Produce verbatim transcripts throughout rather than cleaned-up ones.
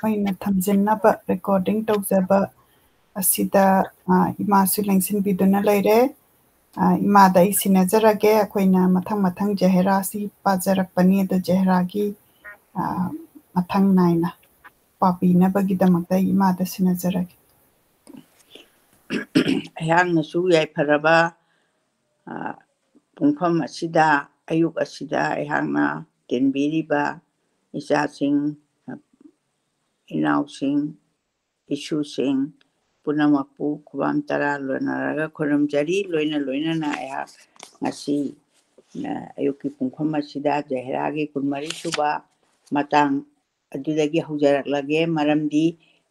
ꯑꯣꯏꯅ ꯊꯝꯖꯤꯟꯅꯕ recording ꯇꯧꯖꯕ ꯑꯁꯤꯗ, ꯑ, ꯏꯃꯥꯁꯨ ꯂꯦꯡꯁꯤꯟꯕꯤꯗꯨꯅ ꯂꯩꯔꯦ꯫ ꯑ, ꯏꯃꯥꯗ ꯑꯩ ꯁꯤꯟꯅꯖꯔꯒꯦ꯫ ꯑꯩꯈꯣꯏꯅ ꯃꯊꯪ ꯃꯊꯪ ꯖꯍꯦꯔꯥꯁꯤ ꯄꯥꯖꯔꯛꯄꯅꯤ꯫ ꯑꯗꯨ ꯖꯍꯦꯔꯥꯒꯤ, ꯑ, ꯃꯊꯪ ꯅꯥꯏꯅ ꯄꯥꯕꯤꯅꯕꯒꯤꯗꯃꯛꯇ ꯑꯩ ꯏꯃꯥꯗ ꯁꯤꯟꯅꯖꯔꯒꯦ꯫ ꯑꯩꯍꯥꯛꯅꯁꯨ ꯌꯥꯏꯐꯔꯕ, ꯑ, ꯄꯨꯡꯐꯝ ꯑꯁꯤꯗ, ꯑꯌꯨꯛ ꯑꯁꯤꯗ ꯑꯩꯍꯥꯛꯅ ꯇꯤꯟꯕꯤꯔꯤꯕ ꯏꯆꯥꯁꯤꯡ, ꯏꯅꯥꯎꯁꯤꯡ, ꯏꯁꯨꯁꯤꯡ ꯄꯨꯝꯅꯃꯛꯄꯨ ꯈꯨꯕꯥꯝ ꯇꯔꯥ ꯂꯣꯟꯅꯔꯒ ꯈꯨꯔꯨꯝꯖꯔꯤ꯫ ꯂꯣꯏꯅ ꯂꯣꯏꯅꯅ ꯑꯩꯍꯥꯛ ꯉꯁꯤ, ꯑ, ꯑꯌꯨꯛꯀꯤ ꯄꯨꯡꯐꯝ ꯑꯁꯤꯗ ꯖꯍꯦꯔꯥꯒꯤ ꯀꯨꯟꯃꯔꯤ ꯁꯨꯕ ꯃꯇꯥꯡ ꯑꯗꯨꯗꯒꯤ ꯍꯧꯖꯔꯛꯂꯒꯦ꯫ ꯃꯔꯝꯗꯤ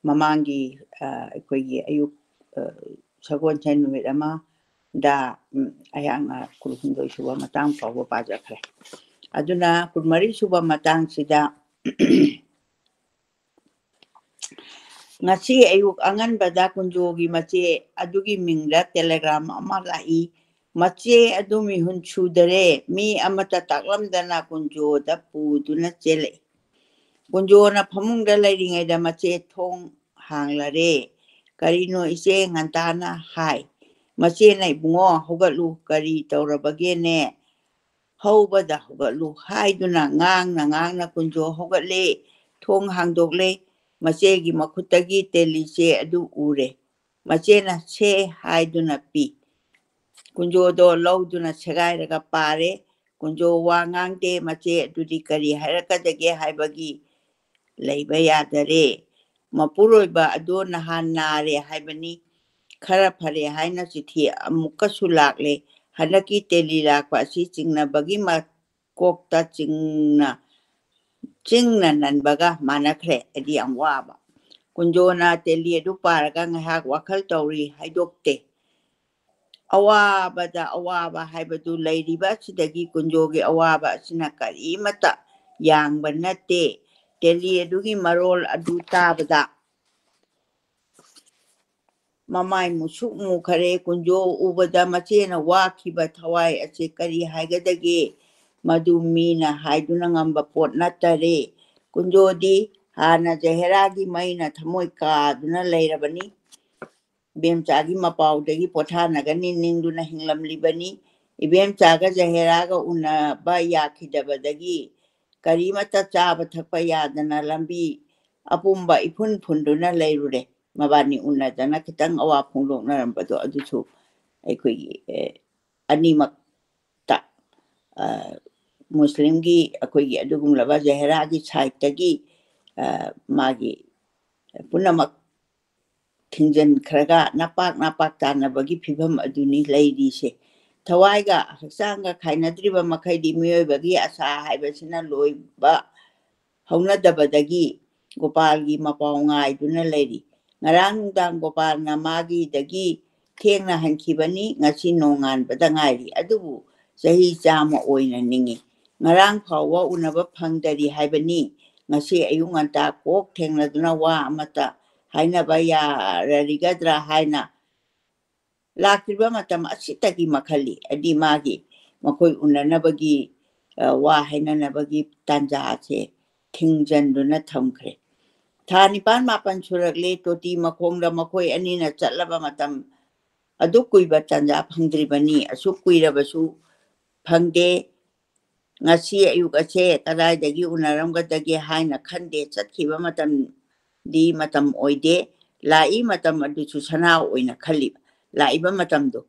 ꯃꯃꯥꯡꯒꯤ, ꯑ, ꯑꯩꯈꯣꯏꯒꯤ ꯑꯌꯨꯛ, ꯑ, ꯁꯒꯣꯜꯁꯦꯟ ꯅꯨꯃꯤꯠ ꯑꯃꯗ, ꯎꯝ, ꯑꯩꯍꯥꯛꯅ ꯀꯨꯟꯍꯨꯝꯗꯣꯏ ꯁꯨꯕ ꯃꯇꯥꯡ ꯐꯥꯎꯕ ꯄꯥꯖꯈ꯭ꯔꯦ꯫ ꯑꯗꯨꯅ ꯀꯨꯟꯃꯔꯤ ꯁꯨꯕ ꯃꯇꯥꯡꯁꯤꯗ ꯉꯁꯤ ꯑꯌꯨꯛ ꯑꯉꯟꯕꯗ ꯀꯨꯟꯖꯣꯒꯤ ꯃꯆꯦ ꯑꯗꯨꯒꯤ ꯃꯤꯡꯗ telegram ꯑꯃ ꯂꯥꯛꯏ꯫ "ꯃꯆꯦ ꯑꯗꯨ ꯃꯤꯍꯨꯟ ꯁꯨꯗꯔꯦ, ꯃꯤ ꯑꯃꯠꯇ ꯇꯥꯛꯂꯝꯗꯅ ꯀꯨꯟꯖꯣꯗ ꯄꯨꯗꯨꯅ ꯆꯦꯜꯂꯛꯏ꯫" ꯀꯨꯟꯖꯣꯅ ꯐꯃꯨꯡꯗ ꯂꯩꯔꯤꯉꯩꯗ ꯃꯆꯦ ꯊꯣꯡ ꯍꯥꯡꯂꯔꯦ꯫ "ꯀꯔꯤꯅꯣ ꯏꯆꯦ?" ꯉꯟꯇꯥꯅ ꯍꯥꯏ꯫ ꯃꯆꯦꯅ, "ꯏꯕꯨꯡꯉꯣ, ꯍꯧꯒꯠꯂꯨ, ꯀꯔꯤ ꯇꯧꯔꯕꯒꯦꯅꯦ? ꯍꯧꯕꯗ ꯍꯧꯒꯠꯂꯨ" ꯍꯥꯏꯗꯨꯅ ꯉꯥꯡꯅ ꯉꯥꯡꯅ ꯀꯨꯟꯖꯣ ꯍꯧꯒꯠꯂꯦ꯫ ꯊꯣꯡ ꯍꯥꯡꯗꯣꯛꯂꯦ꯫ ꯃꯆꯦꯒꯤ ꯃꯈꯨꯠꯇꯒꯤ ꯇꯦꯂꯤꯁꯦ ꯑꯗꯨ ꯎꯔꯦ꯫ ꯃꯆꯦꯅ "ꯁꯦ" ꯍꯥꯏꯗꯨꯅ ꯄꯤ꯫ ꯀꯨꯟꯖꯣꯗꯣ ꯂꯧꯗꯨꯅ ꯁꯦꯒꯥꯏꯔꯒ ꯄꯥꯔꯦ꯫ ꯀꯨꯟꯖꯣ ꯋꯥ ꯉꯥꯡꯗꯦ꯫ ꯃꯆꯦ ꯑꯗꯨꯗꯤ ꯀꯔꯤ ꯍꯥꯏꯔꯛꯀꯗꯒꯦ ꯍꯥꯏꯕꯒꯤ ꯂꯩꯕ ꯌꯥꯗꯔꯦ꯫ ꯃꯄꯨꯔꯣꯏꯕ ꯑꯗꯣ ꯅꯍꯥꯟ ꯅꯥꯔꯦ ꯍꯥꯏꯕꯅꯤ, ꯈꯔ ꯐꯔꯦ ꯍꯥꯏꯅ ꯆꯤꯊꯤ ꯑꯃꯨꯛꯀꯁꯨ ꯂꯥꯛꯂꯦ꯫ ꯍꯟꯗꯛꯀꯤ ꯇꯦꯂꯤ ꯂꯥꯛꯄ ꯑꯁꯤ ꯆꯤꯡꯅꯕꯒꯤ ꯃꯀꯣꯛꯇ ꯆꯤꯡꯅ, ꯆꯤꯡꯅ ꯅꯟꯕꯒ ꯃꯥꯟꯅꯈ꯭ꯔꯦ꯫ ꯍꯥꯏꯗꯤ ꯌꯥꯝ ꯋꯥꯕ꯫ ꯀꯨꯟꯖꯣꯅ ꯇꯦꯂꯤ ꯑꯗꯨ ꯄꯥꯔꯒ ꯉꯥꯏꯍꯥꯛ ꯋꯥꯈꯜ ꯇꯧꯔꯤ, ꯍꯥꯏꯗꯣꯛꯇꯦ꯫ ꯑꯋꯥꯕꯗ ꯑꯋꯥꯕ ꯍꯥꯏꯕꯗꯨ ꯂꯩꯔꯤꯕ ꯑꯁꯤꯗꯒꯤ ꯀꯨꯟꯖꯣꯒꯤ ꯑꯋꯥꯕ ꯑꯁꯤꯅ ꯀꯔꯤꯃꯠꯇ ꯌꯥꯡꯕ ꯅꯠꯇꯦ꯫ ꯇꯦꯂꯤ ꯑꯗꯨꯒꯤ ꯃꯔꯣꯜ ꯑꯗꯨ ꯇꯥꯕꯗ ꯃꯃꯥꯏ ꯃꯨꯁꯨꯛ ꯃꯨꯈꯔꯦ꯫ ꯀꯨꯟꯖꯣ ꯎꯕꯗ ꯃꯆꯦꯅ ꯋꯥꯈꯤꯕ ꯊꯋꯥꯏ ꯑꯁꯤ ꯀꯔꯤ ꯍꯥꯏꯒꯗꯒꯦ? ꯃꯗꯨ ꯃꯤꯅ ꯍꯥꯏꯗꯨꯅ ꯉꯝꯕ ꯄꯣꯠ ꯅꯠꯇꯔꯦ꯫ ꯀꯨꯟꯖꯣꯗꯤ ꯍꯥꯟꯅ ꯖꯍꯦꯔꯥꯒꯤ ꯃꯩꯅ ꯊꯃꯣꯏ ꯀꯥꯗꯨꯅ ꯂꯩꯔꯕꯅꯤ꯫ ꯏꯕꯦꯝꯆꯥꯒꯤ ꯃꯄꯥꯎꯗꯒꯤ ꯄꯣꯊꯥꯅꯒꯅꯤ ꯅꯤꯡꯗꯨꯅ ꯍꯤꯡꯂꯝꯂꯤꯕꯅꯤ꯫ ꯏꯕꯦꯝꯆꯥꯒ ꯖꯍꯦꯔꯥꯒ ꯎꯅꯕ ꯌꯥꯈꯤꯗꯕꯗꯒꯤ ꯀꯔꯤꯃꯠꯇ ꯆꯥꯕ ꯊꯛꯄ ꯌꯥꯗꯅ ꯂꯝꯕꯤ ꯑꯄꯨꯝꯕ ꯏꯐꯨꯟ ꯐꯨꯟꯗꯨꯅ ꯂꯩꯔꯨꯔꯦ꯫ ꯃꯕꯥꯅꯤ ꯎꯅꯗꯅ ꯈꯤꯇꯪ ꯑꯋꯥ ꯐꯣꯡꯗꯣꯛꯅꯔꯝꯕꯗꯣ ꯑꯗꯨꯁꯨ ꯑꯩꯈꯣꯏꯒꯤ, ꯑꯦ, ꯑꯅꯤꯃꯛꯇ, ꯑ, ꯃꯨꯁꯂꯤꯝꯒꯤ ꯑꯩꯈꯣꯏꯒꯤ ꯑꯗꯨꯒꯨꯝꯂꯕ ꯖꯍꯦꯔꯥꯒꯤ ꯁꯥꯏꯠꯇꯒꯤ, ꯑ, ꯃꯥꯒꯤ ꯄꯨꯝꯅꯃꯛ ꯊꯤꯡꯖꯤꯟꯈ꯭ꯔꯒ ꯅꯄꯥꯛ ꯅꯄꯥꯛ ꯇꯥꯅꯕꯒꯤ ꯐꯤꯕꯝ ꯑꯗꯨꯅꯤ ꯂꯩꯔꯤꯁꯦ꯫ ꯊꯋꯥꯏꯒ ꯍꯛꯆꯥꯡꯒ ꯈꯥꯏꯅꯗ꯭ꯔꯤꯕ ꯃꯈꯩꯗꯤ ꯃꯤꯑꯣꯏꯕꯒꯤ ꯑꯁꯥ ꯍꯥꯏꯕꯁꯤꯅ ꯂꯣꯏꯕ ꯍꯧꯅꯗꯕꯗꯒꯤ ꯒꯣꯄꯥꯜꯒꯤ ꯃꯄꯥꯎ ꯉꯥꯏꯗꯨꯅ ꯂꯩꯔꯤ꯫ ꯉꯔꯥꯡ ꯅꯨꯡꯗꯥꯡ ꯒꯣꯄꯥꯜꯅ ꯃꯥꯒꯤꯗꯒꯤ ꯊꯦꯡꯅ ꯍꯟꯈꯤꯕꯅꯤ꯫ ꯉꯁꯤ ꯅꯣꯡꯉꯥꯟꯕꯗ ꯉꯥꯏꯔꯤ꯫ ꯑꯗꯨꯕꯨ ꯆꯍꯤ ꯆꯥꯝꯃ ꯑꯣꯏꯅ ꯅꯤꯡꯏ꯫ ꯉꯔꯥꯡ ꯐꯥꯎꯕ ꯎꯅꯕ ꯐꯪꯗꯔꯤ ꯍꯥꯏꯕꯅꯤ꯫ ꯉꯁꯤ ꯑꯌꯨꯛ ꯉꯟꯇꯥ ꯀꯣꯛ ꯊꯦꯡꯅꯗꯨꯅ ꯋꯥ ꯑꯃꯠꯇ ꯍꯥꯏꯅꯕ ꯌꯥꯔꯔꯤꯒꯗ꯭ꯔꯥ ꯍꯥꯏꯅ ꯂꯥꯛꯇ꯭ꯔꯤꯕ ꯃꯇꯝ ꯑꯁꯤꯇꯒꯤ ꯃꯈꯜꯂꯤ꯫ ꯍꯥꯏꯗꯤ ꯃꯥꯒꯤ ꯃꯈꯣꯏ ꯎꯅꯅꯕꯒꯤ, ꯑ, ꯋꯥ ꯍꯥꯏꯅꯅꯕꯒꯤ ꯇꯥꯟꯖꯥꯁꯦ ꯊꯤꯡꯖꯤꯟꯗꯨꯅ ꯊꯝꯈ꯭ꯔꯦ꯫ ꯊꯥ ꯅꯤꯄꯥꯟ ꯃꯥꯄꯟ ꯁꯨꯔꯛꯂꯦ꯫ ꯇꯣꯇꯤ ꯃꯈꯣꯡꯗ ꯃꯈꯣꯏ ꯑꯅꯤꯅ ꯆꯠꯂꯕ ꯃꯇꯝ ꯑꯗꯨ ꯀꯨꯏꯕ ꯇꯥꯟꯖꯥ ꯐꯪꯗ꯭ꯔꯤꯕꯅꯤ꯫ ꯑꯁꯨꯛ ꯀꯨꯏꯔꯕꯁꯨ ꯐꯪꯗꯦ꯫ ꯉꯁꯤ ꯑꯌꯨꯛ ꯑꯁꯦ ꯀꯗꯥꯏꯗꯒꯤ ꯎꯅꯔꯝꯒꯗꯒꯦ ꯍꯥꯏꯅ ꯈꯟꯗꯦ꯫ ꯆꯠꯈꯤꯕ ꯃꯇꯝꯗꯤ ꯃꯇꯝ ꯑꯣꯏꯗꯦ꯫ ꯂꯥꯛꯏ ꯃꯇꯝ ꯑꯗꯨꯁꯨ ꯁꯅꯥ ꯑꯣꯏꯅ ꯈꯜꯂꯤ꯫ ꯂꯥꯛꯏꯕ ꯃꯇꯝꯗꯣ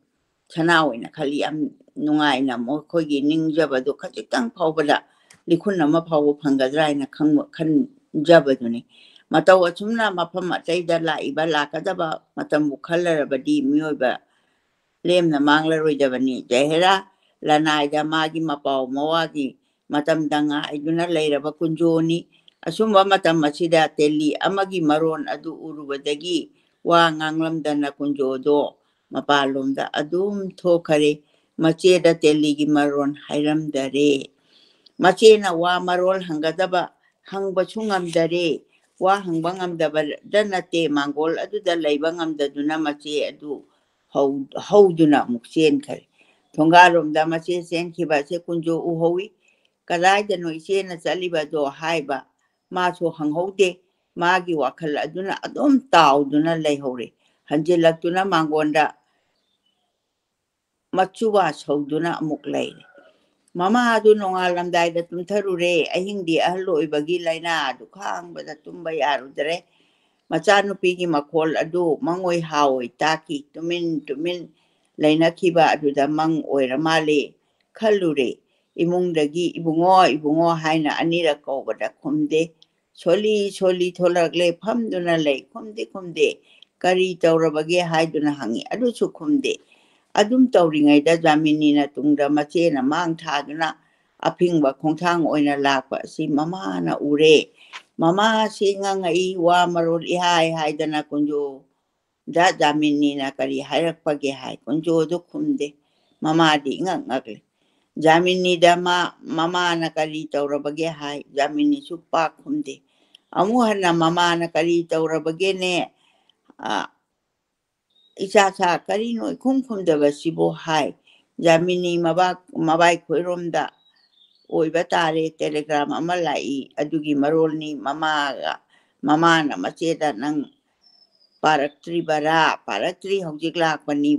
ꯁꯅꯥ ꯑꯣꯏꯅ ꯈꯜꯂꯤ꯫ ꯌꯥꯝ ꯅꯨꯡꯉꯥꯏꯅ ꯃꯈꯣꯏꯒꯤ ꯅꯤꯡꯖꯕꯗꯣ ꯈꯖꯤꯛꯇꯪ ꯐꯥꯎꯕꯗ ꯂꯤꯈꯨꯟ ꯑꯃ ꯐꯥꯎꯕ ꯐꯪꯒꯗ꯭ꯔꯥ ꯍꯥꯏꯅ ꯈꯪꯕ-, ꯈꯟꯖꯕꯗꯨꯅꯤ꯫ ꯃꯇꯧ ꯑꯁꯨꯝꯅ ꯃꯐꯝ ꯑꯇꯩꯗ ꯂꯥꯛꯏꯕ, ꯂꯥꯛꯀꯗꯕ ꯃꯇꯝꯕꯨ ꯈꯜꯂꯔꯕꯗꯤ ꯃꯤꯑꯣꯏꯕ ꯂꯦꯝꯅ ꯃꯥꯡꯂꯔꯣꯏꯗꯕꯅꯤ꯫ ꯖꯍꯦꯔꯥ ꯂꯅꯥꯏꯗ ꯃꯥꯒꯤ ꯃꯄꯥꯎ ꯃꯋꯥꯒꯤ ꯃꯇꯝꯗ ꯉꯥꯏꯗꯨꯅ ꯂꯩꯔꯕ ꯀꯨꯟꯖꯣꯅꯤ꯫ ꯑꯁꯨꯝꯕ ꯃꯇꯝ ꯑꯁꯤꯗ ꯇꯦꯂꯤ ꯑꯃꯒꯤ ꯃꯔꯣꯟ ꯑꯗꯨ ꯎꯔꯨꯕꯗꯒꯤ ꯋꯥ ꯉꯥꯡꯂꯝꯗꯅ ꯀꯨꯟꯖꯣꯗꯣ ꯃꯄꯥꯟꯂꯣꯝꯗ ꯑꯗꯨꯝ ꯊꯣꯛꯈꯔꯦ꯫ ꯃꯆꯦꯗ ꯇꯦꯂꯤꯒꯤ ꯃꯔꯣꯟ ꯍꯥꯏꯔꯝꯗꯔꯦ꯫ ꯃꯆꯦꯅ ꯋꯥ ꯃꯔꯣꯜ ꯍꯪꯒꯗꯕ ꯍꯪꯕꯁꯨ ꯉꯝꯗꯔꯦ꯫ ꯋꯥ ꯍꯪꯕ ꯉꯝꯗꯕꯗ ꯅꯠꯇꯦ, ꯃꯥꯡꯒꯣꯜ ꯑꯗꯨꯗ ꯂꯩꯕ ꯉꯝꯗꯗꯨꯅ ꯃꯆꯦ ꯑꯗꯨ ꯍꯧ-, ꯍꯧꯗꯨꯅ ꯑꯃꯨꯛ ꯆꯦꯟꯈꯔꯦ꯫ ꯊꯣꯡꯒꯥꯜꯂꯣꯝꯗ ꯃꯆꯦ ꯆꯦꯟꯈꯤꯕ ꯑꯁꯦ ꯀꯨꯟꯖꯣ ꯎꯍꯧꯏ꯫ "ꯀꯗꯥꯏꯗꯅꯣ ꯏꯆꯦꯅ ꯆꯠꯂꯤꯕꯗꯣ?" ꯍꯥꯏꯕ ꯃꯥꯁꯨ ꯍꯪꯍꯧꯗꯦ꯫ ꯃꯥꯒꯤ ꯋꯥꯈꯜ ꯑꯗꯨꯅ ꯑꯗꯨꯝ ꯇꯥꯎꯗꯨꯅ ꯂꯩꯍꯧꯔꯦ꯫ ꯍꯟꯖꯤꯜꯂꯛꯇꯨꯅ ꯃꯉꯣꯟꯗ ꯃꯆꯨꯋꯥ ꯁꯧꯗꯨꯅ ꯑꯃꯨꯛ ꯂꯩꯔꯦ꯫ ꯃꯃꯥ ꯑꯗꯨ ꯅꯣꯡꯉꯥꯜꯂꯝꯗꯥꯏꯗ ꯇꯨꯝꯊꯔꯨꯔꯦ꯫ ꯑꯍꯤꯡꯗꯤ ꯑꯍꯜ ꯑꯣꯏꯕꯒꯤ ꯂꯥꯏꯅꯥ ꯑꯗꯨ ꯈꯥꯡꯕꯗ ꯇꯨꯝꯕ ꯌꯥꯔꯨꯗ꯭ꯔꯦ꯫ ꯃꯆꯥꯅꯨꯄꯤꯒꯤ ꯃꯈꯣꯜ ꯑꯗꯨ ꯃꯪꯑꯣꯏ ꯍꯥꯑꯣꯏ ꯇꯥꯈꯤ꯫ ꯇꯨꯃꯤꯟ ꯇꯨꯃꯤꯟ ꯂꯩꯅꯈꯤꯕ ꯑꯗꯨꯗ ꯃꯪ ꯑꯣꯏꯔ ꯃꯥꯜꯂꯦ ꯈꯜꯂꯨꯔꯦ꯫ ꯏꯃꯨꯡꯗꯒꯤ "ꯏꯕꯨꯡꯉꯣ, ꯏꯕꯨꯡꯉꯣ" ꯍꯥꯏꯅ ꯑꯅꯤꯔꯛ ꯀꯧꯕꯗ ꯈꯨꯝꯗꯦ꯫ "ꯁꯣꯜꯂꯤ, ꯁꯣꯜꯂꯤ ꯊꯣꯛꯂꯛꯂꯦ, ꯐꯝꯗꯨꯅ ꯂꯩ, ꯈꯨꯝꯗꯦ, ꯈꯨꯝꯗꯦ꯫ ꯀꯔꯤ ꯇꯧꯔꯕꯒꯦ?" ꯍꯥꯏꯗꯨꯅ ꯍꯪꯉꯤ, ꯑꯗꯨꯁꯨ ꯈꯨꯝꯗꯦ꯫ ꯑꯗꯨꯝ ꯇꯧꯔꯤꯉꯩꯗ ꯖꯥꯃꯤꯅꯤꯅ ꯇꯨꯡꯗ ꯃꯆꯦꯅ ꯃꯥꯡ ꯊꯥꯗꯨꯅ ꯑꯐꯤꯡꯕ ꯈꯣꯡꯊꯥꯡ ꯑꯣꯏꯅ ꯂꯥꯛꯄ ꯑꯁꯤ ꯃꯃꯥꯅ ꯎꯔꯦ꯫ ꯃꯃꯥꯁꯤ ꯉꯪꯉꯛꯏ, ꯋꯥ ꯃꯔꯣꯜ ꯏꯍꯥꯏ ꯍꯥꯏꯗꯅ ꯀꯨꯟꯖꯣ ꯗ ꯖꯥꯃꯤꯅꯤꯅ ꯀꯔꯤ ꯍꯥꯏꯔꯛꯄꯒꯦ ꯍꯥꯏ꯫ ꯀꯨꯟꯖꯣꯗꯨ ꯈꯨꯝꯗꯦ꯫ ꯃꯃꯥꯗꯤ ꯏꯉꯛ ꯉꯛꯂꯦ꯫ ꯖꯥꯃꯤꯅꯤꯗ ꯃꯥ, ꯃꯃꯥꯅ ꯀꯔꯤ ꯇꯧꯔꯕꯒꯦ ꯍꯥꯏ꯫ ꯖꯥꯃꯤꯅꯤꯁꯨ ꯄꯥꯛ ꯈꯨꯝꯗꯦ꯫ ꯑꯃꯨꯛ ꯍꯟꯅ ꯃꯃꯥꯅ "ꯀꯔꯤ ꯇꯧꯔꯕꯒꯦꯅꯦ? ꯑ, ꯏꯆꯥ ꯁꯥ ꯀꯔꯤꯅꯣ ꯏꯈꯨꯝ ꯈꯨꯝꯗꯕꯁꯤꯕꯨ?" ꯍꯥꯏ꯫ ꯖꯥꯃꯤꯅꯤ ꯃꯕꯥ-, ꯃꯕꯥꯏ ꯈꯣꯏꯔꯣꯝꯗ ꯑꯣꯏꯕ ꯇꯥꯔꯦ, ꯇꯦꯂꯤꯒ꯭ꯔꯥꯝ ꯑꯃ ꯂꯥꯛꯏ꯫ ꯑꯗꯨꯒꯤ ꯃꯔꯣꯜꯅꯤ꯫ ꯃꯃꯥꯒ, ꯃꯃꯥꯅ ꯃꯆꯦꯗ "ꯅꯪ ꯄꯥꯔꯛꯇ꯭ꯔꯤꯕꯔꯥ? ꯄꯥꯔꯛꯇ꯭ꯔꯤ, ꯍꯧꯖꯤꯛ ꯂꯥꯛꯄꯅꯤ꯫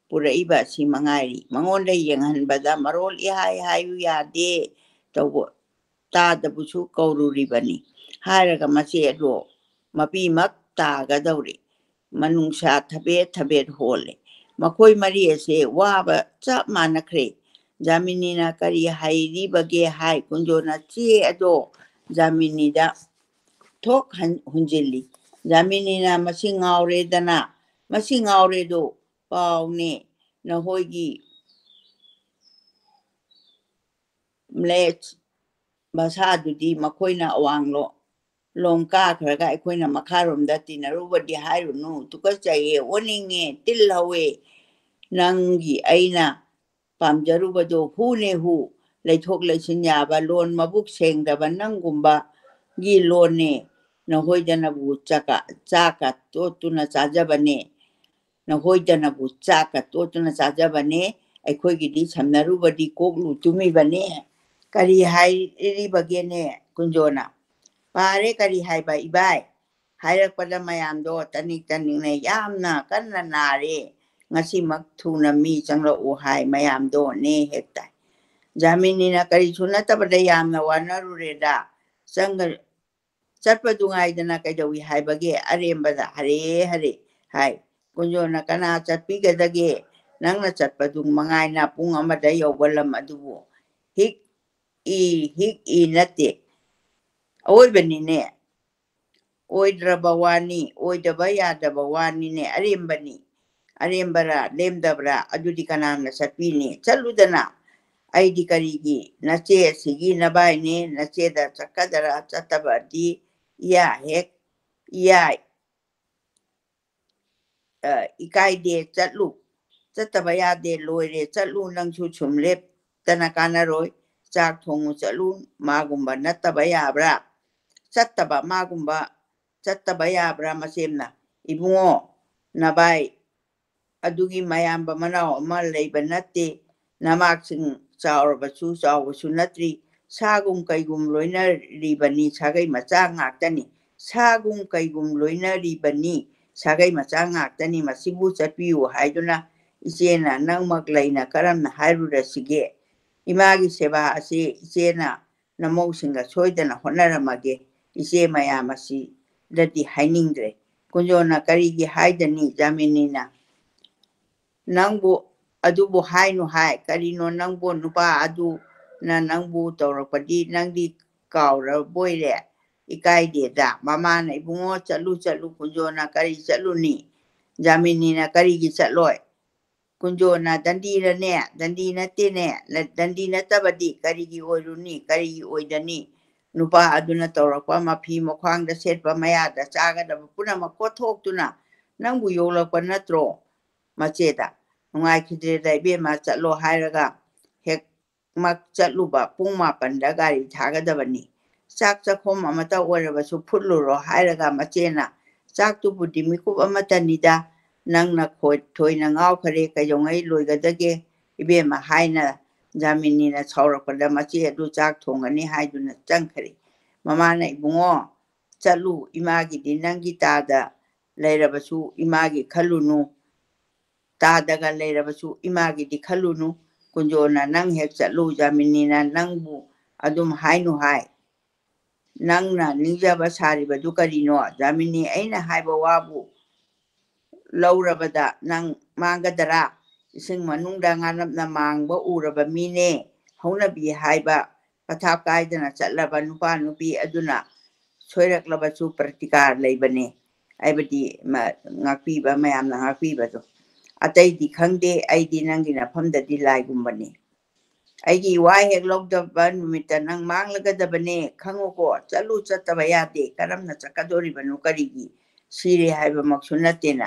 ꯄꯨꯔꯛꯏꯕ ꯑꯁꯤ ꯃꯉꯥꯏꯔꯤ꯫ ꯃꯉꯣꯟꯗ ꯌꯦꯡꯍꯟꯕꯗ ꯃꯔꯣꯜ ꯏꯍꯥꯏ ꯍꯥꯏꯌꯨ ꯌꯥꯗꯦ꯫ ꯇꯧꯕ ꯇꯥꯗꯕꯨꯁꯨ ꯀꯧꯔꯨꯔꯤꯕꯅꯤ" ꯍꯥꯏꯔꯒ ꯃꯆꯦ ꯑꯗꯣ ꯃꯄꯤꯃꯛ ꯇꯥꯒꯗꯧꯔꯤ꯫ ꯃꯅꯨꯡꯁꯥ ꯊꯕꯦꯠ ꯊꯕꯦꯠ ꯍꯣꯜꯂꯦ꯫ ꯃꯈꯣꯏ ꯃꯔꯤ ꯑꯁꯦ ꯋꯥꯕ ꯆꯞ ꯃꯥꯟꯅꯈ꯭ꯔꯦ꯫ ꯖꯥꯃꯤꯅꯤꯅ "ꯀꯔꯤ ꯍꯥꯏꯔꯤꯕꯒꯦ?" ꯍꯥꯏ꯫ ꯀꯨꯟꯖꯣꯅ ꯆꯦ ꯑꯗꯣ ꯖꯥꯃꯤꯅꯤꯗ ꯊꯣꯛ ꯍꯟ-, ꯍꯨꯟꯖꯤꯜꯂꯤ꯫ ꯖꯥꯃꯤꯅꯤꯅ "ꯃꯁꯤ ꯉꯥꯎꯔꯦꯗꯅ, ꯃꯁꯤ ꯉꯥꯎꯔꯦꯗꯣ ꯄꯥꯎꯅꯦ꯫ ꯅꯈꯣꯏꯒꯤ ꯃ꯭ꯂꯦꯆ ꯚꯥꯁꯥꯗꯨꯗꯤ ꯃꯈꯣꯏꯅ ꯑꯋꯥꯡꯂꯣ-, ꯂꯣꯝ ꯀꯥꯈ꯭ꯔꯒ ꯑꯩꯈꯣꯏꯅ ꯃꯈꯥꯔꯣꯝꯗ ꯇꯤꯟꯅꯔꯨꯕꯗꯤ ꯍꯥꯏꯔꯨꯅꯨ꯫ ꯇꯨꯀꯠꯆꯩꯌꯦ, ꯑꯣꯅꯤꯡꯉꯦ, ꯇꯤꯜ ꯍꯧꯋꯦ꯫ ꯅꯪꯒꯤ ꯑꯩꯅ ꯄꯥꯝꯖꯔꯨꯕꯗꯣ ꯍꯨꯅꯦ ꯍꯨ, ꯂꯩꯊꯣꯛ ꯂꯩꯁꯤꯟ ꯌꯥꯕ ꯂꯣꯟ ꯃꯕꯨꯛ ꯁꯦꯡꯗꯕ ꯅꯪꯒꯨꯝꯕꯒꯤ ꯂꯣꯟꯅꯦ꯫ ꯅꯈꯣꯏꯗꯅꯕꯨ ꯆꯥꯛꯀ, ꯆꯥꯛꯀ ꯇꯣꯠꯇꯨꯅ ꯆꯥꯖꯕꯅꯦ꯫ ꯅꯈꯣꯏꯗꯅꯕꯨ ꯆꯥꯛꯀ ꯇꯣꯠꯇꯨꯅ ꯆꯥꯖꯕꯅꯦ꯫ ꯑꯩꯈꯣꯏꯒꯤꯗꯤ ꯁꯝꯅꯔꯨꯕꯗꯤ ꯀꯣꯛꯂꯨ ꯇꯨꯝꯃꯤꯕꯅꯦ꯫ ꯀꯔꯤ ꯍꯥꯏꯔꯤꯕꯒꯦꯅꯦ?" ꯀꯨꯟꯖꯣꯅ ꯄꯥꯔꯦ ꯀꯔꯤ ꯍꯥꯏꯕ ꯏꯕꯥꯏ? ꯍꯥꯏꯔꯛꯄꯗ ꯃꯌꯥꯝꯗꯣ ꯇꯅꯤꯛ ꯇꯅꯤꯛꯅ ꯌꯥꯝꯅ ꯀꯟꯅ ꯅꯥꯔꯦ꯫ ꯉꯁꯤꯃꯛ ꯊꯨꯅ ꯃꯤ ꯆꯪꯂꯛꯎ ꯍꯥꯏ ꯃꯌꯥꯝꯗꯣ ꯅꯦ ꯍꯦꯛ ꯇꯥꯏ꯫ ꯖꯥꯃꯤꯅꯤꯅ ꯀꯔꯤꯁꯨ ꯅꯠꯇꯕꯗ ꯌꯥꯝꯅ ꯋꯥꯅꯔꯨꯔꯦꯗ꯫ ꯆꯪꯒ-, ꯆꯠꯄꯗꯨ ꯉꯥꯏꯗꯅ ꯀꯩꯗꯧꯏ ꯍꯥꯏꯕꯒꯦ? ꯑꯔꯦꯝꯕꯗ ꯍꯔꯦ ꯍꯔꯦ ꯍꯥꯏ꯫ ꯀꯨꯟꯖꯣꯅ ꯀꯅꯥ ꯆꯠꯄꯤꯒꯗꯒꯦ? ꯅꯪꯅ ꯆꯠꯄꯗꯨ ꯃꯉꯥꯏꯅ ꯄꯨꯡ ꯑꯃꯗ ꯌꯧꯕ ꯂꯝ ꯑꯗꯨꯕꯨ꯫ ꯍꯤꯛ ꯏ, ꯍꯤꯛ ꯏ ꯅꯠꯇꯦ꯫ ꯑꯣꯏꯕꯅꯤꯅꯦ꯫ ꯑꯣꯏꯗ꯭ꯔꯕ ꯋꯥꯅꯤ, ꯑꯣꯏꯗꯕ ꯌꯥꯗꯕ ꯋꯥꯅꯤꯅꯦ, ꯑꯔꯦꯝꯕꯅꯤ꯫ ꯑꯔꯦꯝꯕꯔꯥ, ꯂꯦꯝꯗꯕ꯭ꯔꯥ, ꯑꯗꯨꯗꯤ ꯀꯅꯥꯅ ꯆꯠꯄꯤꯅꯤ? ꯆꯠꯂꯨꯗꯅ꯫ ꯑꯩꯗꯤ ꯀꯔꯤꯒꯤ? ꯅꯆꯦ ꯑꯁꯤꯒꯤ ꯅꯕꯥꯏꯅꯦ, ꯅꯆꯦꯗ ꯆꯠꯀꯗꯔꯥ, ꯆꯠꯇꯕꯗꯤ ꯏꯌꯥ ꯍꯦꯛ ꯏꯌꯥ ꯑ, ꯏꯀꯥꯏꯗꯦ, ꯆꯠꯂꯨ꯫ ꯆꯠꯇꯕ ꯌꯥꯗꯦ, ꯂꯣꯏꯔꯦ, ꯆꯠꯂꯨ, ꯅꯪꯁꯨ ꯁꯨꯝ ꯂꯦꯞꯇꯅ ꯀꯥꯟꯅꯔꯣꯏ꯫ ꯆꯥꯛ ꯊꯣꯡꯉꯨ ꯆꯠꯂꯨ, ꯃꯥꯒꯨꯝꯕ ꯅꯠꯇꯕ ꯌꯥꯕ꯭ꯔꯥ? ꯆꯠꯇꯕ, ꯃꯥꯒꯨꯝꯕ ꯆꯠꯇꯕ ꯌꯥꯕ꯭ꯔꯥ, ꯃꯆꯦꯝꯅ? ꯏꯕꯨꯡꯉꯣ, ꯅꯕꯥꯏ ꯑꯗꯨꯒꯤ ꯃꯌꯥꯝꯕ ꯃꯅꯥꯎ ꯑꯃ ꯂꯩꯕ ꯅꯠꯇꯦ꯫ ꯅꯃꯥꯛꯁꯤꯡ ꯆꯥꯎꯔꯕꯁꯨ ꯆꯥꯎꯕꯁꯨ ꯅꯠꯇ꯭ꯔꯤ꯫ ꯁꯥꯒꯨꯝ ꯀꯩꯒꯨꯝ ꯂꯣꯏꯅꯔꯤꯕꯅꯤ, ꯁꯥꯒꯩ ꯃꯆꯥ ꯉꯥꯛꯇꯅꯤ꯫ ꯁꯥꯒꯨꯝ ꯀꯩꯒꯨꯝ ꯂꯣꯏꯅꯔꯤꯕꯅꯤ, ꯁꯥꯒꯩ ꯃꯆꯥ ꯉꯥꯛꯇꯅꯤ꯫ ꯃꯁꯤꯕꯨ ꯆꯠꯄꯤꯌꯨ ꯍꯥꯏꯗꯨꯅ ꯏꯆꯦꯅ ꯅꯪꯃꯛ ꯂꯩꯅ ꯀꯔꯝꯅ ꯍꯥꯏꯔꯨꯔꯁꯤꯒꯦ? ꯏꯃꯥꯒꯤ ꯁꯦꯕꯥ ꯑꯁꯤ ꯏꯆꯦꯅ ꯅꯃꯧꯁꯤꯡꯒ ꯁꯣꯏꯗꯅ ꯍꯣꯠꯅꯔꯝꯃꯒꯦ꯫ ꯏꯆꯦ ꯃꯌꯥꯝ ꯑꯁꯤꯗꯗꯤ ꯍꯥꯏꯅꯤꯡꯗ꯭ꯔꯦ꯫ ꯀꯨꯟꯖꯣꯅ ꯀꯔꯤꯒꯤ ꯍꯥꯏꯗꯅꯤ? ꯖꯥꯃꯤꯅꯤꯅ ꯅꯪꯕꯨ ꯑꯗꯨꯕꯨ ꯍꯥꯏꯅꯨ ꯍꯥꯏ꯫ ꯀꯔꯤꯅꯣ ꯅꯪꯕꯨ? ꯅꯨꯄꯥ ꯑꯗꯨꯅ ꯅꯪꯕꯨ ꯇꯧꯔꯛꯄꯗꯤ ꯅꯪꯗꯤ ꯀꯥꯎꯔꯕꯣꯏꯔꯦ? ꯏꯀꯥꯏꯗꯦꯗ꯫ ꯃꯃꯥꯅ, "ꯏꯕꯨꯡꯉꯣ, ꯆꯠꯂꯨ, ꯆꯠꯂꯨ, ꯀꯨꯟꯖꯣꯅ ꯀꯔꯤ ꯆꯠꯂꯨꯅꯤ? ꯖꯥꯃꯤꯅꯤꯅ ꯀꯔꯤꯒꯤ ꯆꯠꯂꯣꯏ? ꯀꯨꯟꯖꯣꯅ ꯗꯟꯗꯤꯔꯅꯦ? ꯗꯟꯗꯤ ꯅꯠꯇꯦꯅꯦ꯫ ꯅ-, ꯗꯟꯗꯤ ꯅꯠꯇꯕꯗꯤ ꯀꯔꯤꯒꯤ ꯑꯣꯏꯔꯨꯅꯤ? ꯀꯔꯤꯒꯤ ꯑꯣꯏꯗꯅꯤ? ꯅꯨꯄꯥ ꯑꯗꯨꯅ ꯇꯧꯔꯛꯄ ꯃꯐꯤ ꯃꯈ꯭ꯋꯥꯡꯗ ꯁꯦꯠꯄ, ꯃꯌꯥꯗ ꯆꯥꯒꯗꯕ ꯄꯨꯝꯅꯃꯛ ꯀꯣꯠꯊꯣꯛꯇꯨꯅ ꯅꯪꯕꯨ ꯌꯣꯛꯂꯛꯄ ꯅꯠꯇ꯭ꯔꯣ?" ꯃꯆꯦꯗ, "ꯅꯨꯡꯉꯥꯏꯈꯤꯗ꯭ꯔꯦꯗ ꯏꯕꯦꯝꯃ, ꯆꯠꯂꯣ ꯍꯥꯏꯔꯒ ꯍꯦꯛ ꯃꯛ ꯆꯠꯂꯨꯕ꯫ ꯄꯨꯡ ꯃꯥꯄꯟꯗ ꯒꯥꯔꯤ ꯊꯥꯒꯗꯕꯅꯤ꯫ ꯆꯥꯛ ꯆꯥꯛꯈꯣꯝ ꯑꯃꯇ ꯑꯣꯏꯔꯕꯁꯨ ꯐꯨꯠꯂꯨꯔꯣ" ꯍꯥꯏꯔꯒ ꯃꯆꯦꯅ, "ꯆꯥꯛꯇꯨꯕꯨꯗꯤ ꯃꯤꯀꯨꯞ ꯑꯃꯇꯅꯤꯗ, ꯅꯪꯅ ꯈꯣꯏ-, ꯊꯣꯏꯅ ꯉꯥꯎꯈꯔꯦ, ꯀꯩꯗꯧꯉꯩ ꯂꯣꯏꯒꯗꯒꯦ ꯏꯕꯦꯝꯃ?" ꯍꯥꯏꯅ ꯖꯥꯃꯤꯅꯤꯅ ꯁꯥꯎꯔꯛꯄꯗ ꯃꯆꯦ ꯑꯗꯨ ꯆꯥꯛ ꯊꯣꯡꯒꯅꯤ ꯍꯥꯏꯗꯨꯅ ꯆꯪꯈꯔꯦ꯫ ꯃꯃꯥꯅ, "ꯏꯕꯨꯡꯉꯣ, ꯆꯠꯂꯨ, ꯏꯃꯥꯒꯤꯗꯤ ꯅꯪꯒꯤ ꯇꯥꯗ ꯂꯩꯔꯕꯁꯨ ꯏꯃꯥꯒꯤ ꯈꯜꯂꯨꯅꯨ, ꯇꯥꯗꯒ ꯂꯩꯔꯕꯁꯨ ꯏꯃꯥꯒꯤꯗꯤ ꯈꯜꯂꯨꯅꯨ꯫ ꯀꯨꯟꯖꯣꯅ ꯅꯪ ꯍꯦꯛ ꯆꯠꯂꯨ, ꯖꯥꯃꯤꯅꯤꯅ ꯅꯪꯕꯨ ꯑꯗꯨꯝ ꯍꯥꯏꯅꯨ ꯍꯥꯏ꯫ ꯅꯪꯅ ꯅꯤꯡꯖꯕ ꯁꯥꯔꯤꯕꯗꯨ ꯀꯔꯤꯅꯣ? ꯖꯥꯃꯤꯅꯤ, ꯑꯩꯅ ꯍꯥꯏꯕ ꯋꯥꯕꯨ ꯂꯧꯔꯕꯗ ꯅꯪ ꯃꯥꯡꯒꯗꯔꯥ? ꯏꯁꯤꯡ ꯃꯅꯨꯡꯗ ꯉꯥꯅꯞꯅ ꯃꯥꯡꯕ ꯎꯔꯕ ꯃꯤꯅꯦ꯫ ꯍꯧꯅꯕꯤ ꯍꯥꯏꯕ ꯄꯊꯥꯞ ꯀꯥꯏꯗꯅ ꯆꯠꯂꯕ ꯅꯨꯄꯥ ꯅꯨꯄꯤ ꯑꯗꯨꯅ ꯁꯣꯏꯔꯛꯂꯕꯁꯨ ꯄ꯭ꯔꯇꯤꯀꯥꯔ ꯂꯩꯕꯅꯦ"꯫ ꯍꯥꯏꯕꯗꯤ ꯃ-, ꯉꯥꯛꯄꯤꯕ, ꯃꯌꯥꯝꯅ ꯉꯥꯛꯄꯤꯕꯗꯣ꯫ "ꯑꯇꯩꯗꯤ ꯈꯪꯗꯦ, ꯑꯩꯗꯤ ꯅꯪꯒꯤ ꯅꯐꯝꯗꯗꯤ ꯂꯥꯏꯒꯨꯝꯕꯅꯤ꯫ ꯑꯩꯒꯤ ꯏꯋꯥ ꯍꯦꯛ ꯂꯧꯗꯕ ꯅꯨꯃꯤꯠꯇ ꯅꯪ ꯃꯥꯡꯂꯒꯗꯕꯅꯦ, ꯈꯪꯉꯨꯀꯣ꯫ ꯆꯠꯂꯨ, ꯆꯠꯇꯕ ꯌꯥꯗꯦ꯫ ꯀꯔꯝꯅ ꯆꯠꯀꯗꯣꯔꯤꯕꯅꯣ? ꯀꯔꯤꯒꯤ? ꯁꯤꯔꯦ ꯍꯥꯏꯕꯃꯛꯁꯨ ꯅꯠꯇꯦꯅ꯫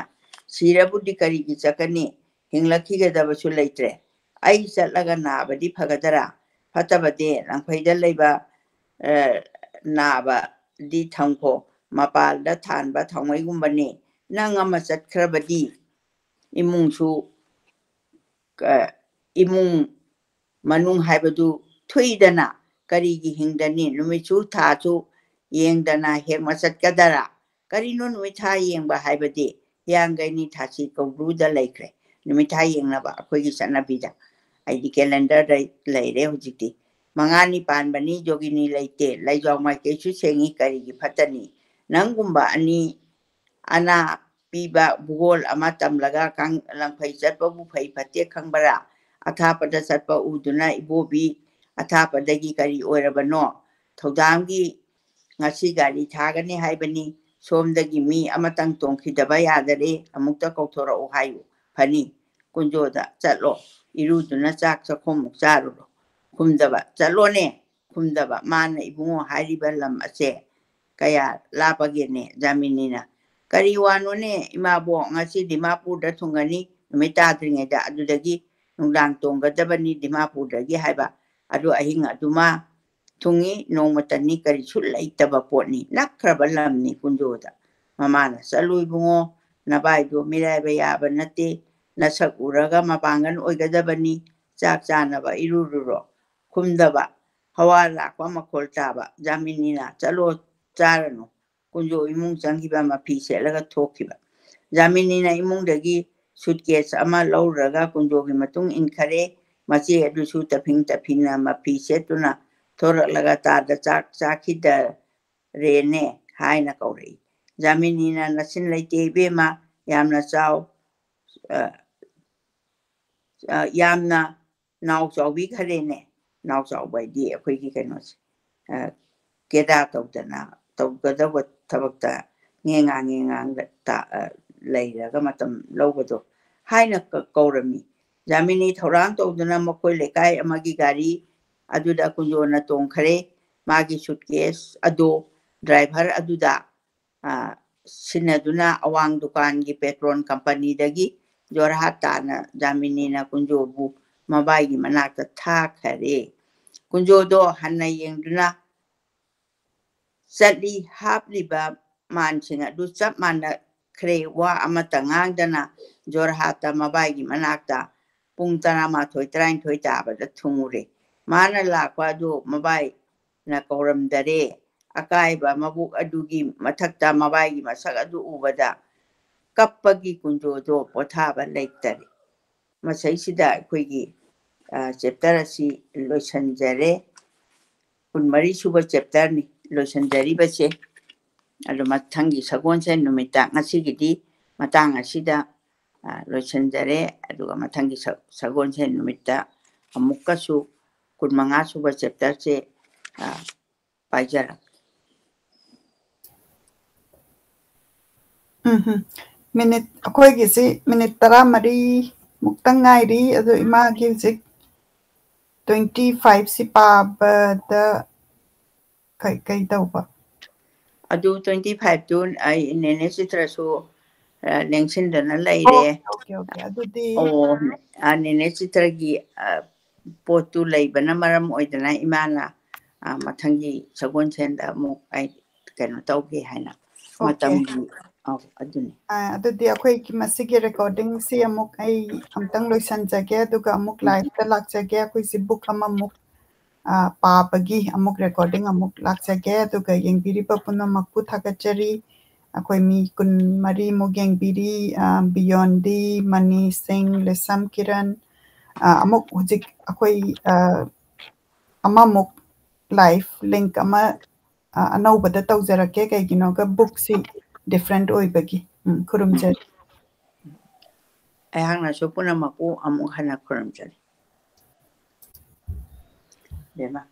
ꯁꯤꯔꯕꯨꯗꯤ ꯀꯔꯤꯒꯤ ꯆꯠꯀꯅꯤ? ꯍꯤꯡꯂꯛꯈꯤꯒꯗꯕꯁꯨ ꯂꯩꯇ꯭ꯔꯦ꯫ ꯑꯩ ꯆꯠꯂꯒ ꯅꯥꯕꯗꯤ ꯐꯒꯗꯔꯥ? ꯐꯠꯇꯕꯗꯤ ꯂꯪꯐꯩꯗ ꯂꯩꯕ, ꯑ, ꯅꯥꯕꯗꯤ ꯊꯝꯈꯣ꯫ ꯃꯄꯥꯜꯗ ꯊꯥꯟꯕ ꯊꯥꯎꯃꯩꯒꯨꯝꯕꯅꯤ꯫ ꯅꯪ ꯑꯃ ꯆꯠꯈ꯭ꯔꯕꯗꯤ ꯏꯃꯨꯡꯁꯨ, ꯑ, ꯏꯃꯨꯡ ꯃꯅꯨꯡ ꯍꯥꯏꯕꯗꯨ ꯊꯨꯏꯗꯅ꯫ ꯀꯔꯤꯒꯤ ꯍꯤꯡꯗꯅꯤ? ꯅꯨꯃꯤꯠꯁꯨ ꯊꯥꯁꯨ ꯌꯦꯡꯗꯅ ꯍꯦꯛ ꯃꯆꯠꯀꯗꯔꯥ? ꯀꯔꯤꯅꯣ ꯅꯨꯃꯤꯠ ꯊꯥ ꯌꯦꯡꯕ ꯍꯥꯏꯕꯗꯤ? ꯍꯤꯌꯥꯡꯒꯩꯅꯤ ꯊꯥꯁꯤ ꯀꯧꯕ꯭ꯔꯨꯗ ꯂꯩꯈ꯭ꯔꯦ꯫ ꯅꯨꯃꯤꯠ ꯊꯥ ꯌꯦꯡꯅꯕ ꯑꯩꯈꯣꯏꯒꯤ ꯆꯠꯅꯕꯤꯗ, ꯑꯩꯗꯤ calendar ꯗ ꯂꯩꯔꯦ ꯍꯧꯖꯤꯛꯇꯤ꯫ ꯃꯉꯥꯅꯤ ꯄꯥꯟꯕꯅꯤ, ꯖꯣꯒꯤꯅꯤ ꯂꯩꯇꯦ꯫ ꯂꯩꯖꯥꯎ ꯃꯥꯏꯀꯩꯁꯨ ꯁꯦꯡꯉꯤ, ꯀꯔꯤꯒꯤ ꯐꯠꯇꯅꯤ? ꯅꯪꯒꯨꯝꯕ ꯑꯅꯤ ꯑꯅꯥ ꯄꯤꯕ ꯚꯨꯒꯣꯜ ꯑꯃ ꯇꯝꯂꯒ ꯀꯪ-, ꯂꯪꯐꯩ ꯆꯠꯄꯕꯨ ꯐꯩ ꯐꯠꯇꯦ ꯈꯪꯕꯔꯥ? ꯑꯊꯥꯞꯄꯗ ꯆꯠꯄ ꯎꯗꯨꯅ ꯏꯕꯣꯕꯤ ꯑꯊꯥꯞꯄꯗꯒꯤ ꯀꯔꯤ ꯑꯣꯏꯔꯕꯅꯣ? ꯊꯧꯗꯥꯝꯒꯤ ꯉꯁꯤ ꯒꯥꯔꯤ ꯊꯥꯒꯅꯤ ꯍꯥꯏꯕꯅꯤ꯫ ꯁꯣꯝꯗꯒꯤ ꯃꯤ ꯑꯃꯇꯪ ꯇꯣꯡꯈꯤꯗꯕ ꯌꯥꯗꯔꯦ꯫ ꯑꯃꯨꯛꯇ ꯀꯧꯊꯣꯔꯛꯎ ꯍꯥꯏꯌꯨ꯫ ꯐꯅꯤ꯫ ꯀꯨꯟꯖꯣꯗ, "ꯆꯠꯂꯣ꯫ ꯏꯔꯨꯗꯨꯅ ꯆꯥꯛ ꯆꯥꯛꯈꯣꯝꯃꯨꯛ ꯆꯥꯔꯨꯔꯣ"꯫ ꯈꯨꯝꯗꯕ, "ꯆꯠꯂꯣꯅꯦ"꯫ ꯈꯨꯝꯗꯕ꯫ ꯃꯥꯅ, "ꯏꯕꯨꯡꯉꯣ, ꯍꯥꯏꯔꯤꯕ ꯂꯝ ꯑꯁꯦ ꯀꯌꯥ ꯂꯥꯞꯄꯒꯦꯅꯦ?" ꯖꯥꯃꯤꯅꯤꯅ, "ꯀꯔꯤ ꯋꯥꯅꯣꯅꯦ ꯏꯃꯥꯕꯣꯛ? ꯉꯁꯤ ꯗꯤꯃꯥꯄꯨꯔꯗ ꯊꯨꯡꯒꯅꯤ꯫ ꯅꯨꯃꯤꯠ ꯇꯥꯗ꯭ꯔꯤꯉꯩꯗ ꯑꯗꯨꯗꯒꯤ ꯅꯨꯡꯗꯥꯡ ꯇꯣꯡꯒꯗꯕꯅꯤ ꯗꯤꯃꯥꯄꯨꯔꯗꯒꯤ" ꯍꯥꯏꯕ꯫ ꯑꯗꯨ ꯑꯍꯤꯡ ꯑꯗꯨꯃ ꯊꯨꯡꯉꯤ, ꯅꯣꯡꯃꯇꯅꯤ, ꯀꯔꯤꯁꯨ ꯂꯩꯇꯕ ꯄꯣꯠꯅꯤ꯫ ꯅꯛꯈ꯭ꯔꯕ ꯂꯝꯅꯤ ꯀꯨꯟꯖꯣꯗ꯫ ꯃꯃꯥꯅ, "ꯆꯠꯂꯨ ꯏꯕꯨꯡꯉꯣ, ꯅꯕꯥꯏꯗꯣ ꯃꯤꯔꯥꯏꯕ ꯌꯥꯕ ꯅꯠꯇꯦ꯫ ꯅꯁꯛ ꯎꯔꯒ ꯃꯄꯥꯡꯒꯜ ꯑꯣꯏꯒꯗꯕꯅꯤ꯫ ꯆꯥꯛ ꯆꯥꯅꯕ ꯏꯔꯨꯔꯨꯔꯣ"꯫ ꯈꯨꯝꯗꯕ꯫ ꯑꯋꯥ ꯂꯥꯛꯄ ꯃꯈꯣꯜ ꯇꯥꯕ꯫ ꯖꯥꯃꯤꯅꯤꯅ, "ꯆꯠꯂꯣ, ꯆꯥꯔꯅꯨ"꯫ ꯀꯨꯟꯖꯣ ꯏꯃꯨꯡ ꯆꯪꯈꯤꯕ, ꯃꯐꯤ ꯁꯦꯠꯂꯒ ꯊꯣꯛꯈꯤꯕ꯫ ꯖꯥꯃꯤꯅꯤꯅ ꯏꯃꯨꯡꯗꯒꯤ suitcase ꯑꯃ ꯂꯧꯔꯒ ꯀꯨꯟꯖꯣꯒꯤ ꯃꯇꯨꯡ ꯏꯟꯈꯔꯦ꯫ ꯃꯆꯦ ꯑꯗꯨꯁꯨ ꯇꯐꯤꯡ ꯇꯐꯤꯡꯅ ꯃꯐꯤ ꯁꯦꯠꯇꯨꯅ ꯊꯣꯔꯛꯂꯒ "ꯇꯥꯗ ꯆꯥꯛ ꯆꯥꯈꯤꯗꯔꯦꯅꯦ?" ꯍꯥꯏꯅ ꯀꯧꯔꯛꯏ꯫ ꯖꯥꯃꯤꯅꯤꯅ, "ꯅꯆꯤꯟ ꯂꯩꯇꯦ ꯏꯕꯦꯝꯃ, ꯌꯥꯝꯅ ꯆꯥꯎ, ꯑ, ꯑ, ꯌꯥꯝꯅ ꯅꯥꯎ ꯆꯥꯎꯕꯤꯈꯔꯦꯅꯦ"꯫ ꯅꯥꯎ ꯆꯥꯎꯕ ꯍꯥꯏꯗꯤ ꯑꯩꯈꯣꯏꯒꯤ ꯀꯩꯅꯣꯁꯦ, ꯑ, ꯀꯦꯗꯥ ꯇꯧꯗꯅ ꯇꯧꯒꯗꯧꯕ ꯊꯕꯛꯇ ꯉꯦꯉꯥ ꯉꯦꯉꯥ ꯇ-, ꯑ, ꯂꯩꯔꯒ ꯃꯇꯝ ꯂꯧꯕꯗꯣ ꯍꯥꯏꯅ ꯀ-, ꯀꯧꯔꯝꯃꯤ꯫ ꯖꯥꯃꯤꯅꯤ ꯊꯧꯔꯥꯡ ꯇꯧꯗꯨꯅ ꯃꯈꯣꯏ ꯂꯩꯀꯥꯏ ꯑꯃꯒꯤ ꯒꯥꯔꯤ ꯑꯗꯨꯗ ꯀꯨꯟꯖꯣꯅ ꯇꯣꯡꯈꯔꯦ꯫ ꯃꯥꯒꯤ suitcase ꯑꯗꯨ driver ꯑꯗꯨꯗ, ꯑ, ꯁꯤꯟꯅꯗꯨꯅ ꯑꯋꯥꯡ ꯗꯨꯀꯥꯟꯒꯤ petrol companyꯗꯒꯤ ꯖꯣꯔꯍꯥꯠ ꯇꯥꯅ ꯖꯥꯃꯤꯅꯤꯅ ꯀꯨꯟꯖꯣꯕꯨ ꯃꯕꯥꯏꯒꯤ ꯃꯅꯥꯛꯇ ꯊꯥꯈꯔꯦ꯫ ꯀꯨꯟꯖꯣꯗꯣ ꯍꯟꯅ ꯌꯦꯡꯗꯨꯅ ꯆꯠꯂꯤ꯫ ꯍꯥꯞꯂꯤꯕ ꯃꯥꯟꯁꯤꯡ ꯑꯗꯨ ꯆꯞ ꯃꯥꯟꯅꯈ꯭ꯔꯦ꯫ ꯋꯥ ꯑꯃꯠꯇ ꯉꯥꯡꯗꯅ ꯖꯣꯔꯍꯥꯠꯇ ꯃꯕꯥꯏꯒꯤ ꯃꯅꯥꯛꯇ ꯄꯨꯡ ꯇꯔꯥꯃꯥꯊꯣꯏ, ꯇꯔꯥꯅꯤꯊꯣꯏ ꯇꯥꯕꯗ ꯊꯨꯡꯉꯨꯔꯦ꯫ ꯃꯥꯅ ꯂꯥꯛꯄ ꯑꯗꯨ ꯃꯕꯥꯏꯅ ꯀꯧꯔꯝꯗꯔꯦ꯫ ꯑꯀꯥꯏꯕ ꯃꯕꯨꯛ ꯑꯗꯨꯒꯤ ꯃꯊꯛꯇ ꯃꯕꯥꯏꯒꯤ ꯃꯁꯛ ꯑꯗꯨ ꯎꯕꯗ ꯀꯞꯄꯒꯤ ꯀꯨꯟꯖꯣꯗꯣ ꯄꯣꯊꯥꯕ ꯂꯩꯇꯔꯦ꯫ ꯃꯁꯩꯁꯤꯗ ꯑꯩꯈꯣꯏꯒꯤ, ꯑ, chapter ꯑꯁꯤ ꯂꯣꯏꯁꯤꯟꯖꯔꯦ꯫ ꯀꯨꯟꯃꯔꯤ ꯁꯨꯕ chapterꯅꯤ ꯂꯣꯏꯁꯤꯟꯖꯔꯤꯕꯁꯦ꯫ ꯑꯗꯨ ꯃꯊꯪꯒꯤ ꯁꯒꯣꯜꯁꯦꯟ ꯅꯨꯃꯤꯠꯇ, ꯉꯁꯤꯒꯤꯗꯤ ꯃꯇꯥꯡ ꯑꯁꯤꯗ, ꯑ, ꯂꯣꯏꯁꯤꯟꯖꯔꯦ꯫ ꯑꯗꯨꯒ ꯃꯊꯪꯒꯤ ꯁ-, ꯁꯒꯣꯜꯁꯦꯟ ꯅꯨꯃꯤꯠꯇ ꯑꯃꯨꯛꯀꯁꯨ ꯀꯨꯟꯃꯉꯥ ꯁꯨꯕ chapterꯁꯦ, ꯑ, ꯄꯥꯏꯖꯔꯛꯀꯦ꯫ ꯎꯝ ꯍꯝ꯫ Minute, ꯑꯩꯈꯣꯏꯒꯤꯁꯤ minute ꯇꯔꯥꯃꯔꯤ ꯃꯨꯛꯇꯪ ꯉꯥꯏꯔꯤ꯫ ꯑꯗꯣ ꯏꯃꯥꯒꯤ ꯍꯧꯖꯤꯛ twenty fiveꯁꯤ ꯄꯥꯕꯗ ꯀꯩ, ꯀꯩ ꯇꯧꯕ? ꯑꯗꯨ twenty fiveꯇꯨ ꯑꯩ ꯅꯦꯅꯦ ꯆꯤꯇ꯭ꯔꯁꯨ, ꯑ, ꯂꯦꯡꯁꯤꯟꯗꯅ ꯂꯩꯔꯦ꯫ Okay, okay, okay꯫ ꯑꯗꯨꯗꯤ ꯑꯣ, ꯑ, ꯅꯦꯅꯦ ꯆꯤꯇ꯭ꯔꯒꯤ, ꯑ, ꯄꯣꯠꯇꯨ ꯂꯩꯕꯅ ꯃꯔꯝ ꯑꯣꯏꯗꯅ ꯏꯃꯥꯅ, ꯑ, ꯃꯊꯪꯒꯤ ꯁꯒꯣꯜꯁꯦꯟꯗ ꯑꯃꯨꯛ ꯑꯩ ꯀꯩꯅꯣ ꯇꯧꯒꯦ ꯍꯥꯏꯅ Okay꯫ ꯃꯇꯝꯒꯤ, ꯑꯧ, ꯑꯗꯨꯅꯤ꯫ ꯑ, ꯑꯗꯨꯗꯤ ꯑꯩꯈꯣꯏꯒꯤ ꯃꯁꯤꯒꯤ recordingꯁꯤ ꯑꯃꯨꯛ ꯑꯩ ꯑꯝꯇꯪ ꯂꯣꯏꯁꯤꯟꯖꯒꯦ, ꯑꯗꯨꯒ ꯑꯃꯨꯛ ꯎꯝ꯫ Liveꯇ ꯂꯥꯛꯆꯒꯦ꯫ ꯑꯩꯈꯣꯏꯁꯤ book ꯑꯃꯃꯨꯛ ꯑ, ꯄꯥꯕꯒꯤ ꯑꯃꯨꯛ recording ꯑꯃꯨꯛ ꯂꯥꯛꯆꯒꯦ꯫ ꯑꯗꯨꯒ ꯌꯦꯡꯕꯤꯔꯤꯕ ꯄꯨꯝꯅꯃꯛꯄꯨ ꯊꯥꯒꯠꯆꯔꯤ꯫ ꯑꯩꯈꯣꯏ ꯃꯤ ꯀꯨꯟꯃꯔꯤꯃꯨꯛ ꯌꯦꯡꯕꯤꯔꯤ꯫ ꯑ, ꯕꯤꯌꯣꯟꯗꯤ, ꯃꯅꯤ ꯁꯤꯡ, ꯂꯤꯁꯝ ꯀꯤꯔꯟ, ꯑ, ꯑꯃꯨꯛ ꯍꯧꯖꯤꯛ ꯑꯩꯈꯣꯏ, ꯑ, ꯑꯃꯃꯨꯛ live link ꯑꯃ, ꯑ, ꯑꯅꯧꯕꯗ ꯇꯧꯖꯔꯛꯀꯦ꯫ ꯀꯩꯒꯤꯅꯣꯒ bookꯁꯤ different ꯑꯣꯏꯕꯒꯤ꯫ ꯎꯝ, ꯈꯨꯔꯨꯝꯖꯔꯤ꯫ ꯑꯩꯍꯥꯛꯅꯁꯨ ꯄꯨꯝꯅꯃꯛꯄꯨ ꯑꯃꯨꯛ ꯍꯟꯅ ꯈꯨꯔꯨꯝꯖꯔꯤ꯫ ꯕꯦꯝꯃ꯫